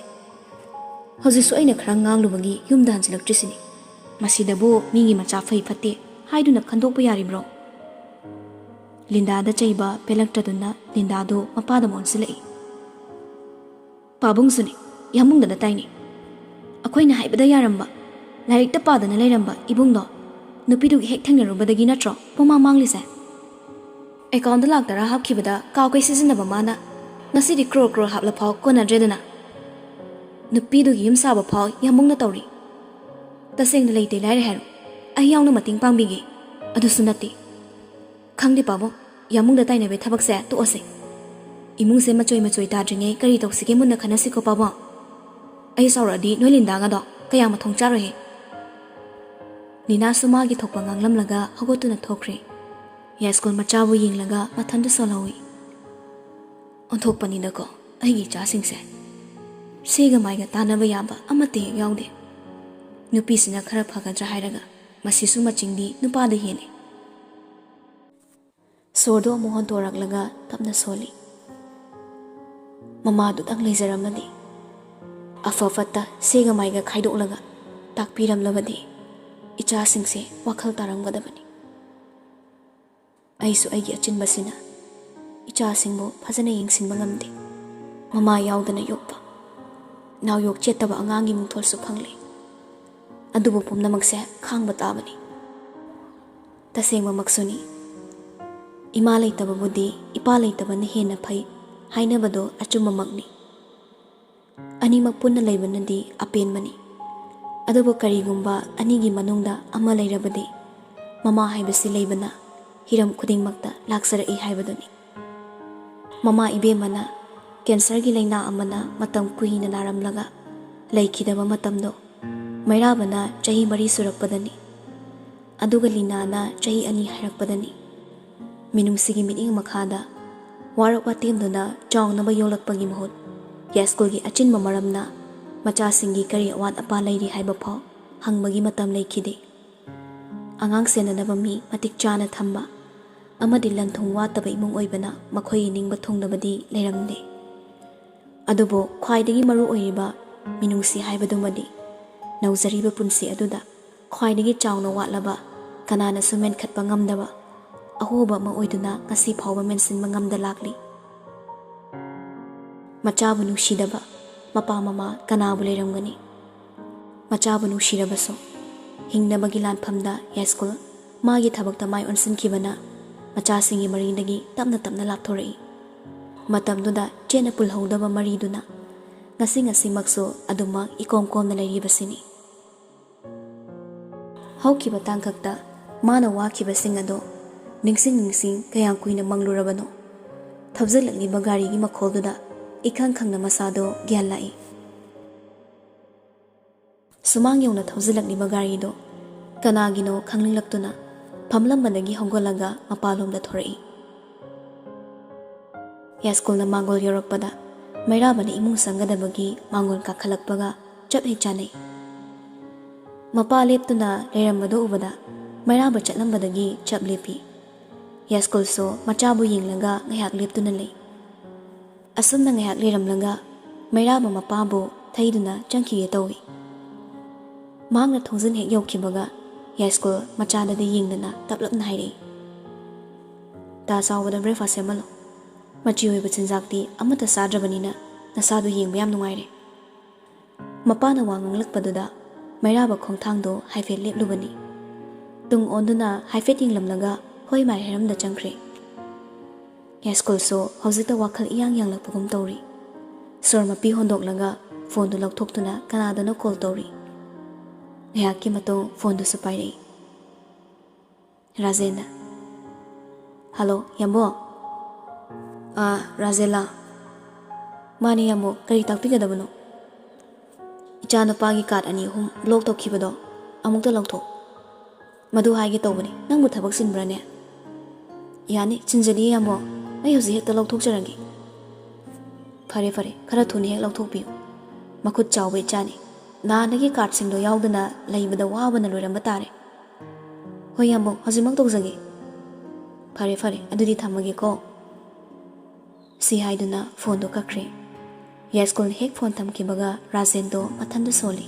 ꯍꯧꯖꯤꯛꯁꯨ ꯑꯩꯅ ꯈꯔ ꯉꯥꯡꯂꯨꯕꯒꯤ ꯌꯨꯝꯗ ꯍꯟꯖꯤꯜꯂꯛꯇ꯭ꯔꯤꯁꯤꯅꯤ꯫ ꯃꯁꯤꯗꯕꯨ ꯃꯤꯒꯤ ꯃꯆꯥ ꯐꯩ ꯐꯠꯇꯦ ꯍꯥꯏꯗꯨꯅ ꯈꯟꯗꯣꯛꯄ ꯌꯥꯔꯤꯕ꯭ꯔꯣ?" ꯂꯤꯟꯗꯥꯗ ꯆꯩꯕ ꯄꯦꯜꯂꯛꯇ꯭ꯔꯗꯨꯅ ꯂꯤꯟꯗꯥꯗꯨ ꯃꯄꯥꯗ ꯑꯣꯟꯁꯤꯜꯂꯛꯏ꯫ "ꯄꯥꯕꯨꯡꯁꯨꯅꯤ, ꯌꯥꯝꯕꯨꯡꯗꯅ ꯇꯥꯏꯅꯤ꯫ ꯑꯩꯈꯣꯏꯅ ꯍꯥꯏꯕꯗ ꯌꯥꯔꯝꯕ, ꯂꯥꯏꯔꯤꯛꯇ ꯄꯥꯗꯅ ꯂꯩꯔꯝꯕ ꯏꯕꯨꯡꯗꯣ ꯅꯨꯄꯤꯗꯨꯒꯤ ꯍꯦꯛ ꯊꯦꯡꯅꯔꯨꯕꯗꯒꯤ ꯅꯠꯇ꯭ꯔꯣ ꯄꯨꯡꯃꯥꯡ ꯃꯥꯡꯂꯤꯁꯦ? ꯑꯦꯀꯥꯎꯟꯗ ꯂꯥꯛ ꯇꯔꯥ ꯍꯥꯞꯈꯤꯕꯗ ꯀꯥꯎꯈꯩ ꯁꯤꯖꯤꯟꯅꯕ ꯃꯥꯅ ꯉꯁꯤꯗꯤ ꯀ꯭ꯔꯣꯔ ꯀ꯭ꯔꯣꯔ ꯍꯥꯞꯂꯐꯥꯎ ꯀꯣꯟꯅꯗ꯭ꯔꯦꯗꯅ꯫ ꯅꯨꯄꯤꯗꯨꯒꯤ ꯌꯨꯝ ꯁꯥꯕ ꯐꯥꯎ ꯌꯥꯝꯕꯨꯡꯅ ꯇꯧꯔꯤ꯫ ꯇꯁꯦꯡꯅ ꯂꯩꯇꯦ ꯂꯥꯏꯔꯦ ꯍꯥꯏꯔꯣ, ꯑꯩ ꯌꯥꯎꯅ ꯃꯇꯦꯡ ꯄꯥꯡꯕꯤꯒꯦ꯫ ꯑꯗꯨꯁꯨ ꯅꯠꯇꯦ꯫ ꯈꯪꯗꯦ ꯄꯥꯕꯨꯡ, ꯌꯥꯝꯕꯨꯡꯗ ꯇꯥꯏꯅꯕꯩ ꯊꯕꯛꯁꯦ ꯇꯣꯛꯑꯁꯦ꯫ ꯏꯃꯨꯡꯁꯦ ꯃꯆꯣꯏ ꯃꯆꯣꯏ ꯇꯥꯗ꯭ꯔꯤꯉꯩ ꯀꯔꯤ ꯇꯧꯁꯤꯒꯦ ꯃꯨꯟꯅ ꯈꯟꯅꯁꯤꯀꯣ ꯄꯥꯕꯨꯡ꯫ ꯑꯩ ꯆꯥꯎꯔꯛꯑꯗꯤ ꯅꯣꯏ ꯂꯤꯟꯗꯥꯒꯗꯣ ꯀꯌꯥ ꯃꯊꯣꯡ ꯆꯥꯔꯣꯏꯍꯦ꯫" ꯂꯤꯅꯥꯁꯨ ꯃꯥꯒꯤ ꯊꯣꯛꯄ ꯉꯥꯡꯂꯝꯂꯒ ꯍꯧꯒꯠꯇꯨꯅ ꯊꯣꯛꯈ꯭ꯔꯦ꯫ ꯌꯥꯏꯁ꯭ꯀꯨꯜ ꯃꯆꯥꯕꯨ ꯌꯦꯡꯂꯒ ꯃꯊꯟꯗ ꯁꯣꯜꯍꯧꯏ꯫ "ꯑꯣꯟꯊꯣꯛꯄꯅꯤꯗꯀꯣ ꯑꯩꯒꯤ ꯏꯆꯥꯁꯤꯡꯁꯦ꯫ ꯁꯤꯒ ꯃꯥꯏꯒ ꯇꯥꯟꯅꯕ ꯌꯥꯕ ꯑꯃꯠꯇ ꯍꯦꯛ ꯌꯥꯎꯗꯦ꯫ ꯅꯨꯄꯤꯁꯤꯅ ꯈꯔ ꯐꯒꯗ꯭ꯔꯥ ꯍꯥꯏꯔꯒ ꯃꯁꯤꯁꯨ ꯃꯆꯤꯡꯗꯤ ꯅꯨꯄꯥꯗ ꯍꯦꯜꯂꯤ꯫ ꯁꯣꯔꯗꯣ ꯑꯃꯨꯛ ꯍꯣꯟꯇꯣꯔꯛꯂꯒ ꯇꯞꯅ ꯁꯣꯜꯂꯤ꯫ ꯃꯃꯥꯗꯨꯗꯪ ꯂꯩꯖꯔꯝꯃꯗꯤ, ꯑꯐ ꯐꯠꯇ ꯁꯦꯒ ꯃꯥꯏꯒ ꯈꯥꯏꯗꯣꯛꯂꯒ ꯇꯥꯛꯄꯤꯔꯝꯂꯕꯗꯤ ꯏꯆꯥꯁꯤꯡꯁꯦ ꯋꯥꯈꯜ ꯇꯥꯔꯝꯒꯗꯕꯅꯤ꯫ ꯑꯩꯁꯨ ꯑꯩꯒꯤ ꯑꯆꯤꯟꯕꯁꯤꯅ ꯏꯆꯥꯁꯤꯡꯕꯨ ꯐꯖꯅ ꯌꯦꯡꯁꯤꯟꯕ ꯉꯝꯗꯦ꯫ ꯃꯃꯥ ꯌꯥꯎꯗꯅ ꯌꯣꯛꯄ, ꯅꯥꯎꯌꯣꯛ ꯆꯦꯠꯇꯕ ꯑꯉꯥꯡꯒꯤ ꯃꯤꯡꯊꯣꯜꯁꯨ ꯈꯪꯂꯦ꯫ ꯑꯗꯨꯕꯨ ꯄꯨꯝꯅꯃꯛꯁꯦ ꯈꯥꯡꯕ ꯇꯥꯕꯅꯤ꯫ ꯇꯁꯦꯡꯕꯃꯛꯁꯨꯅꯤ꯫ ꯏꯃꯥ ꯂꯩꯇꯕꯕꯨꯗꯤ ꯏꯄꯥ ꯂꯩꯇꯕꯅ ꯍꯦꯟꯅ ꯐꯩ ꯍꯥꯏꯅꯕꯗꯣ ꯑꯆꯨꯝꯕꯃꯛꯅꯤ꯫ ꯑꯅꯤꯃꯛ ꯄꯨꯟꯅ ꯂꯩꯕꯅꯗꯤ ꯑꯄꯦꯟꯕꯅꯤ꯫ ꯑꯗꯨꯕꯨ ꯀꯔꯤꯒꯨꯝꯕ ꯑꯅꯤꯒꯤ ꯃꯅꯨꯡꯗ ꯑꯃ ꯂꯩꯔꯕꯗꯤ, ꯃꯃꯥ ꯍꯥꯏꯕꯁꯤ ꯂꯩꯕꯅ ꯍꯤꯔꯝ ꯈꯨꯗꯤꯡꯃꯛꯇ ꯂꯥꯛꯆꯔꯛꯏ ꯍꯥꯏꯕꯗꯨꯅꯤ꯫ ꯃꯃꯥ ꯏꯕꯦꯝꯃꯅ ꯀꯦꯟꯁꯔꯒꯤ ꯂꯥꯏꯅꯥ ꯑꯃꯅ ꯃꯇꯝ ꯀꯨꯏꯅ ꯅꯥꯔꯝꯂꯒ ꯂꯩꯈꯤꯗꯕ ꯃꯇꯝꯗꯣ, ꯃꯩꯔꯥꯕꯅ ꯆꯍꯤ ꯃꯔꯤ ꯁꯨꯔꯛꯄꯗꯅꯤ꯫ ꯑꯗꯨꯒ ꯂꯤꯅꯥꯅ ꯆꯍꯤ ꯑꯅꯤ ꯍꯥꯏꯔꯛꯄꯗꯅꯤ꯫ ꯃꯤꯅꯨꯡꯁꯤꯒꯤ ꯃꯤꯠꯌꯦꯡ ꯃꯈꯥꯗ ꯋꯥꯔꯛ ꯋꯥꯇꯦꯝꯗꯨꯅ ꯆꯥꯎꯅꯕ ꯌꯣꯛꯂꯛꯄꯒꯤ ꯃꯍꯨꯠ, ꯌꯥꯏꯁ꯭ꯀꯨꯜꯒꯤ ꯑꯆꯤꯟꯕ ꯃꯔꯝꯅ ꯃꯆꯥꯁꯤꯡꯒꯤ ꯀꯔꯤ ꯑꯋꯥꯠ ꯑꯄꯥ ꯂꯩꯔꯤ ꯍꯥꯏꯕ ꯐꯥꯎ ꯍꯪꯕꯒꯤ ꯃꯇꯝ ꯂꯩꯈꯤꯗꯦ꯫ ꯑꯉꯥꯡ ꯁꯦꯟꯅꯅꯕ ꯃꯤ ꯃꯇꯤꯛ ꯆꯥꯅ ꯊꯝꯕ ꯑꯃꯗꯤ ꯂꯟ ꯊꯨꯝ ꯋꯥꯠꯇꯕ ꯏꯃꯨꯡ ꯑꯣꯏꯕꯅ ꯃꯈꯣꯏꯒꯤ ꯅꯤꯡꯕ ꯊꯨꯡꯗꯕꯗꯤ ꯂꯩꯔꯝꯗꯦ꯫ ꯑꯗꯨꯕꯨ ꯈ꯭ꯋꯥꯏꯗꯒꯤ ꯃꯔꯨ ꯑꯣꯏꯔꯤꯕ ꯃꯤꯅꯨꯡꯁꯤ ꯍꯥꯏꯕꯗꯨꯃꯗꯤ ꯅꯧꯖꯔꯤꯕ ꯄꯨꯟꯁꯤ ꯑꯗꯨꯗ ꯈ꯭ꯋꯥꯏꯗꯒꯤ ꯆꯥꯎꯅ ꯋꯥꯠꯂꯕ, ꯀꯅꯥꯅꯁꯨ ꯃꯦꯟꯈꯠꯄ ꯉꯝꯗꯕ ꯑꯍꯣꯕ ꯑꯃ ꯑꯣꯏꯗꯨꯅ ꯉꯁꯤ ꯐꯥꯎꯕ ꯃꯦꯟꯁꯤꯟꯕ ꯉꯝꯗ ꯂꯥꯛꯂꯤ꯫ ꯃꯆꯥꯕꯨ ꯅꯨꯡꯁꯤꯗꯕ ꯃꯄꯥ ꯃꯃꯥ ꯀꯅꯥꯕꯨ ꯂꯩꯔꯝꯒꯅꯤ? ꯃꯆꯥꯕꯨ ꯅꯨꯡꯁꯤꯔꯕꯁꯨ, ꯍꯤꯡꯅꯕꯒꯤ ꯂꯥꯟꯐꯝꯗ ꯌꯥꯏꯁ꯭ꯀꯨꯜ ꯃꯥꯒꯤ ꯊꯕꯛꯇ ꯃꯥꯏ ꯑꯣꯟꯁꯤꯟꯈꯤꯕꯅ ꯃꯆꯥꯁꯤꯡꯒꯤ ꯃꯔꯤꯗꯒꯤ ꯇꯞꯅ ꯇꯞꯅ ꯂꯥꯞꯊꯣꯔꯛꯏ꯫ ꯃꯇꯝꯗꯨꯗ ꯆꯦꯠꯅ ꯄꯨꯜꯍꯧꯗꯕ ꯃꯔꯤꯗꯨꯅ ꯉꯁꯤ ꯉꯁꯤꯃꯛꯁꯨ ꯑꯗꯨꯃꯛ ꯏꯀꯣꯝ ꯀꯣꯝꯅ ꯂꯩꯔꯤꯕꯁꯤꯅꯤ꯫ ꯍꯧꯈꯤꯕ ꯇꯥꯡꯀꯛꯇ ꯃꯥꯅ ꯋꯥꯈꯤꯕꯁꯤꯡ ꯑꯗꯣ ꯅꯤꯡꯁꯤꯡ ꯅꯤꯡꯁꯤꯡ ꯀꯌꯥꯝ ꯀꯨꯏꯅ ꯃꯪꯂꯨꯔꯕꯅꯣ? ꯊꯧꯖꯤꯜꯂꯛꯂꯤꯕ ꯒꯥꯔꯤꯒꯤ ꯃꯈꯣꯜꯗꯨꯗ ꯏꯈꯪ ꯈꯪꯅ ꯃꯁꯥꯗꯣ ꯒ꯭ꯌꯥꯟ ꯂꯥꯛꯏ꯫ ꯁꯨꯃꯥꯡ ꯌꯧꯅ ꯊꯧꯖꯤꯜꯂꯛꯂꯤꯕ ꯒꯥꯔꯤꯗꯣ ꯀꯅꯥꯒꯤꯅꯣ ꯈꯪꯅꯤꯡꯂꯛꯇꯨꯅ ꯐꯝꯂꯝꯕꯗꯒꯤ ꯍꯧꯒꯠꯂꯒ ꯃꯄꯥꯟꯂꯣꯝꯗ ꯊꯣꯔꯛꯏ꯫ ꯌꯥꯏꯁ꯭ꯀꯨꯜꯅ ꯃꯥꯡꯒꯣꯜ ꯌꯧꯔꯛꯄꯗ ꯃꯩꯔꯥꯕꯅ ꯏꯃꯨꯡ ꯆꯪꯒꯗꯕꯒꯤ ꯃꯥꯡꯒꯣꯜ ꯀꯥꯈꯠꯂꯛꯄꯒ ꯆꯞ ꯍꯦꯛ ꯆꯥꯅꯩ꯫ ꯃꯄꯥ ꯂꯦꯞꯇꯨꯅ ꯂꯩꯔꯝꯕꯗꯨ ꯎꯕꯗ ꯃꯩꯔꯥꯕ ꯆꯠꯂꯝꯕꯗꯒꯤ ꯆꯞ ꯂꯦꯞꯄꯤ꯫ ꯌꯥꯏꯁ꯭ꯀꯨꯜꯁꯨ ꯃꯆꯥꯕꯨ ꯌꯦꯡꯂꯒ ꯉꯥꯏꯍꯥꯛ ꯂꯦꯞꯇꯨꯅ ꯂꯩ꯫ ꯑꯁꯨꯝꯅ ꯉꯥꯏꯍꯥꯛ ꯂꯩꯔꯝꯂꯒ ꯃꯩꯔꯥꯕ ꯃꯄꯥꯕꯨ ꯊꯩꯗꯨꯅ ꯆꯪꯈꯤꯒꯦ ꯇꯧꯏ꯫ ꯃꯍꯥꯛꯅ ꯊꯣꯡꯖꯤꯟ ꯍꯦꯛ ꯌꯧꯈꯤꯕꯒ ꯌꯥꯏꯁ꯭ꯀꯨꯜ ꯃꯆꯥꯗꯗꯤ ꯌꯦꯡꯗꯅ ꯇꯞꯂꯞꯅ ꯍꯥꯏꯔꯛꯏ, "ꯇꯥ ꯆꯥꯎꯕꯗ breakfast ꯁꯦꯝꯍꯜꯂꯣ꯫ ꯃꯆꯤ ꯑꯣꯏꯕ ꯆꯤꯟꯖꯥꯛꯇꯤ ꯑꯃꯠꯇ ꯆꯥꯗ꯭ꯔꯕꯅꯤꯅ ꯅꯁꯥꯗꯨ ꯌꯦꯡꯕ ꯌꯥꯝ ꯅꯨꯡꯉꯥꯏꯔꯦ꯫" ꯃꯄꯥꯅ ꯋꯥ ꯉꯥꯡꯂꯛꯄꯗꯨꯗ ꯃꯩꯔꯥꯕ ꯈꯣꯡꯊꯥꯡꯗꯣ ꯍꯥꯏꯐꯦꯠ ꯂꯦꯞꯂꯨꯕꯅꯤ꯫ ꯇꯨꯡ ꯑꯣꯟꯗꯨꯅ ꯍꯥꯏꯐꯦꯠ ꯌꯦꯡꯂꯝꯂꯒ ꯍꯣꯏ ꯃꯥꯏ ꯍꯥꯏꯔꯝꯗ ꯆꯪꯈ꯭ꯔꯦ꯫ ꯌꯥꯏꯁ꯭ꯀꯨꯜꯁꯨ ꯍꯧꯖꯤꯛꯇ ꯋꯥꯈꯜ ꯏꯌꯥꯡ ꯌꯥꯡꯂꯛꯄꯒꯨꯝ ꯇꯧꯔꯤ꯫ ꯁꯣꯔ ꯃꯄꯤ ꯍꯣꯟꯗꯣꯛꯂꯒ ꯐꯣꯟꯗꯨ ꯂꯧꯊꯣꯛꯇꯨꯅ ꯀꯅꯥꯗꯅꯣ call ꯇꯧꯔꯤ꯫ ꯉꯥꯏꯍꯥꯛꯀꯤ ꯃꯇꯨꯡ ꯐꯣꯟꯗꯨꯁꯨ ꯄꯥꯏꯔꯛꯏ꯫ ꯔꯥꯖꯦꯟꯅ, "ꯍꯜꯂꯣ, ꯌꯥꯝꯕꯣ?" "ꯑꯥ, ꯔꯥꯖꯦꯟꯂꯥ?" "ꯃꯥꯅꯦ, ꯌꯥꯝꯕꯣ, ꯀꯔꯤ ꯇꯥꯛꯄꯤꯒꯗꯕꯅꯣ?" "ꯏꯆꯥꯅꯨꯄꯥꯒꯤ card ꯑꯅꯤ ꯑꯍꯨꯝ block ꯇꯧꯈꯤꯕꯗꯣ ꯑꯃꯨꯛꯇ ꯂꯧꯊꯣꯛ꯫ ꯃꯗꯨ ꯍꯥꯏꯒꯦ ꯇꯧꯕꯅꯤ, ꯅꯪꯕꯨ ꯊꯕꯛ ꯆꯤꯟꯕ꯭ꯔꯥꯅꯦ?" "ꯌꯥꯅꯤ, ꯆꯤꯟꯖꯗꯤꯌꯦ, ꯌꯥꯝꯕꯣ, ꯑꯩ ꯍꯧꯖꯤꯛ ꯍꯦꯛꯇ ꯂꯧꯊꯣꯛꯆꯔꯒꯦ꯫" "ꯐꯔꯦ, ꯐꯔꯦ, ꯈꯔ ꯊꯨꯅ ꯍꯦꯛ ꯂꯧꯊꯣꯛꯄꯤꯌꯨ꯫ ꯃꯈꯨꯠ ꯆꯥꯎꯕ ꯏꯆꯥꯅꯤ, ꯅꯍꯥꯟꯗꯒꯤ cardꯁꯤꯡꯗꯣ ꯌꯥꯎꯗꯅ ꯂꯩꯕꯗ ꯋꯥꯕꯅ ꯂꯣꯏꯔꯝꯕ ꯇꯥꯔꯦ꯫" "ꯍꯣꯏ, ꯌꯥꯝꯕꯣ, ꯍꯧꯖꯤꯛꯃꯛ ꯇꯧꯖꯒꯦ꯫" "ꯐꯔꯦ, ꯐꯔꯦ, ꯑꯗꯨꯗꯤ ꯊꯝꯃꯒꯦꯀꯣ꯫" ꯁꯤ ꯍꯥꯏꯗꯨꯅ ꯐꯣꯟꯗꯨ ꯀꯛꯈ꯭ꯔꯦ꯫ ꯌꯥꯏꯁ꯭ꯀꯨꯜꯅ ꯍꯦꯛ ꯐꯣꯟ ꯊꯝꯈꯤꯕꯒ ꯔꯥꯖꯦꯟꯗꯣ ꯃꯊꯟꯇ ꯁꯣꯜꯂꯤ꯫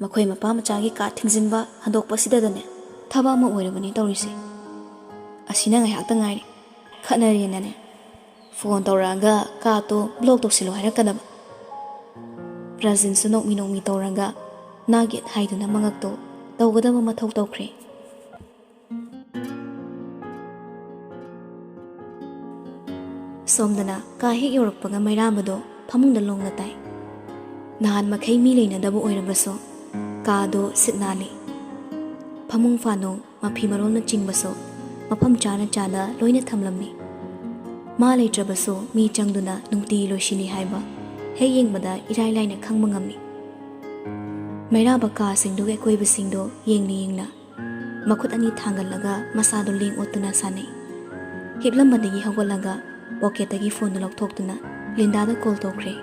ꯃꯈꯣꯏ ꯃꯄꯥ ꯃꯆꯥꯒꯤ card ꯊꯤꯡꯖꯤꯟꯕ ꯍꯟꯗꯣꯛꯄꯁꯤꯗꯗꯅꯦ ꯊꯕꯛ ꯑꯃ ꯑꯣꯏꯔꯕꯅꯤ ꯇꯧꯔꯤꯁꯦ꯫ ꯑꯁꯤꯅ ꯉꯥꯏꯍꯥꯛꯇ ꯉꯥꯏꯔꯦ꯫ ꯈꯠꯅꯔꯦꯅꯅꯦ ꯐꯣꯟ ꯇꯧꯔꯛꯑꯒ cardꯇꯣ block ꯇꯧꯁꯤꯜꯂꯣ ꯍꯥꯏꯔꯛꯀꯗꯕ꯫ ꯔꯥꯖꯦꯟꯁꯨ ꯅꯣꯛꯃꯤ ꯅꯣꯛꯃꯤ ꯇꯧꯔꯒ ꯅꯥꯒꯦꯠ ꯍꯥꯏꯗꯨꯅ ꯃꯉꯛꯇꯣ ꯇꯧꯒꯗꯕ ꯃꯊꯧ ꯇꯧꯈ꯭ꯔꯦ꯫ ꯁꯣꯝꯗꯅ ꯀꯥ ꯍꯦꯛ ꯌꯧꯔꯛꯄꯒ ꯃꯩꯔꯥꯕꯗꯣ ꯐꯃꯨꯡꯗ ꯂꯣꯡꯅ ꯇꯥꯏ꯫ ꯅꯍꯥꯟ ꯃꯈꯩ ꯃꯤ ꯂꯩꯅꯗꯕ ꯑꯣꯏꯔꯕꯁꯨ ꯀꯥꯗꯣ ꯁꯤꯠ ꯅꯥꯜꯂꯤ꯫ ꯐꯃꯨꯡ ꯐꯥꯅꯨꯡ, ꯃꯐꯤ ꯃꯔꯣꯜꯅꯆꯤꯡꯕꯁꯨ ꯃꯐꯝ ꯆꯥꯅ ꯆꯥꯅ ꯂꯣꯏꯅ ꯊꯝꯂꯝꯃꯤ꯫ ꯃꯥ ꯂꯩꯇ꯭ꯔꯕꯁꯨ ꯃꯤ ꯆꯪꯗꯨꯅ ꯅꯨꯡꯇꯤꯒꯤ ꯂꯣꯏꯁꯤꯜꯂꯤ ꯍꯥꯏꯕ ꯍꯦꯛ ꯌꯦꯡꯕꯗ ꯏꯔꯥꯏ ꯂꯥꯏꯅ ꯈꯪꯕ ꯉꯝꯃꯤ꯫ ꯃꯩꯔꯥꯕ ꯀꯥꯁꯤꯡꯗꯨꯒꯤ ꯑꯀꯣꯏꯕꯁꯤꯡꯗꯣ ꯌꯦꯡꯅ ꯌꯦꯡꯅ ꯃꯈꯨꯠ ꯑꯅꯤ ꯊꯥꯡꯒꯜꯂꯒ ꯃꯁꯥꯗꯨ ꯂꯦꯡ ꯑꯣꯠꯇꯨꯅ ꯁꯥꯟꯅꯩ꯫ ꯍꯤꯞꯂꯝꯕꯗꯒꯤ ꯍꯧꯒꯠꯂꯒ pocketꯇꯒꯤ phoneꯗꯨ ꯂꯧꯊꯣꯛꯇꯨꯅ ꯂꯤꯟꯗꯥꯗ call ꯇꯧꯈ꯭ꯔꯦ꯫